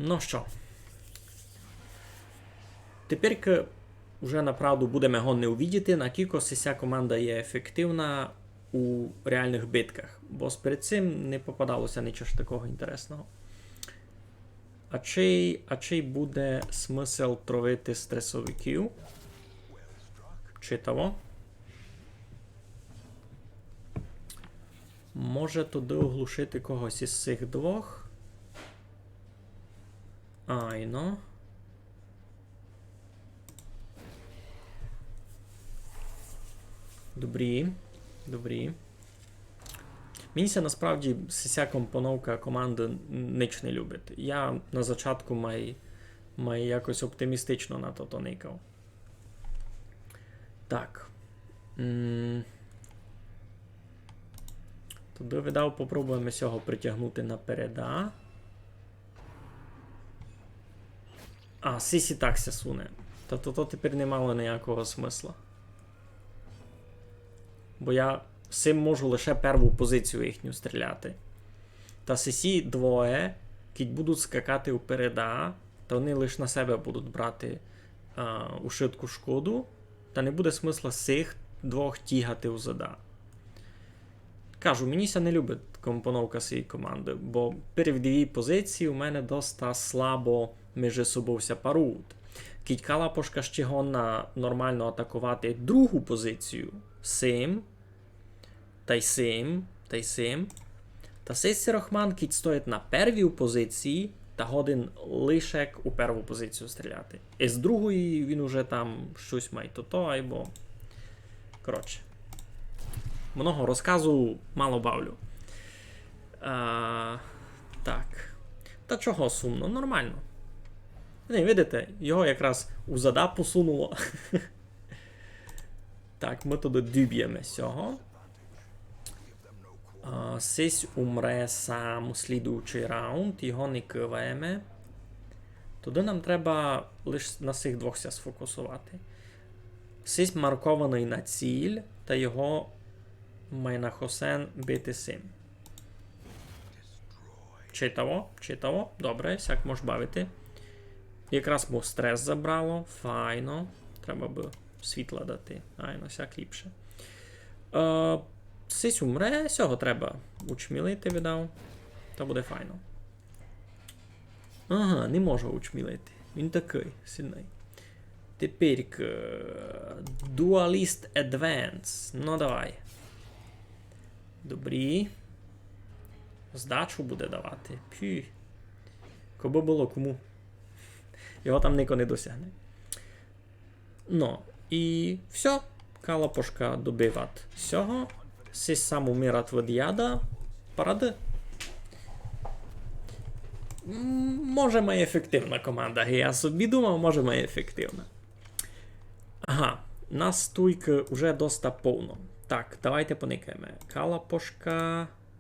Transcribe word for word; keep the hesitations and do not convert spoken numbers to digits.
Но што? Теперь уже направду будеме годні увидіти, накілько сися команда є ефективна у реалных битках. Бо перед сим не попадало ся ничого такого інтересного. А чий, а чий буде смысл тровити стресовиків? Читаво. Може туды оглушити когось из сих двох? Айно. Добрі. Добрі. Мені ся насправді сися компоновка команды нич не любить. Я на зачатку май, май якось оптимістично на то никав. Так. М. Туды, видав, попробуєме сього притягнути напереда. А, сись і так ся суне. Та то, то теперь не мало ниякого смысла. Бо я сим можу лише перву позицію їхню стріляти. Та сесі двоє, кідь будуть скакати впереда, та они лиш на себе будуть брати, а, ушытку шкоду, та не буде смысла сих двох тігати узада. Кажу, мені ся не любить компоновка сієї команды, бо перві дві позиції у мене доста слабо межи собов ся парують. Кідь Калапошка ще годна нормално атаковати другу позицію, сим, тай сим, тай сим, та сись Сирохман, кідь стоїть на первій позиції, та годен лише у перву позицію стріляти. Из другої він уже там штось май тото, айбо. Коротше. Много розказую, мало бавлю. А, так. Та чого сумно? Нормално. Не, видите, його якраз узада посунуло. Так, мы туды доб'єме сього. А, сись умре сам у слідуючий раунд, його не кываєме. Туды нам треба лиш на сих двох ся сфокусовати. Сись маркованый на ціль, та його май на хосен бити сим. Читаво, читаво. Добре, сяк мож бавити. Якраз му стрес забрало, файно. Треба бы світла дати. Айно, сяк ліпше. Е, сись умре, сього треба учмілити, видав. Та буде файно. Ага, не можу учмілити. Він такый сильный. Теперь, е, Duelist Advance. Ну, давай. Добрі. Здачу буде давати. Пі. Кобы было кому. Його там нико не досягне. Ну, і всьо. Калапошка добиват сього. Сись сам умират від яда. Парады. М, може, май ефективна команда. Я собі думав, може, май ефективна. Ага, нас туйкы уже доста повно. Так, давайте поникаєме. Калапошка.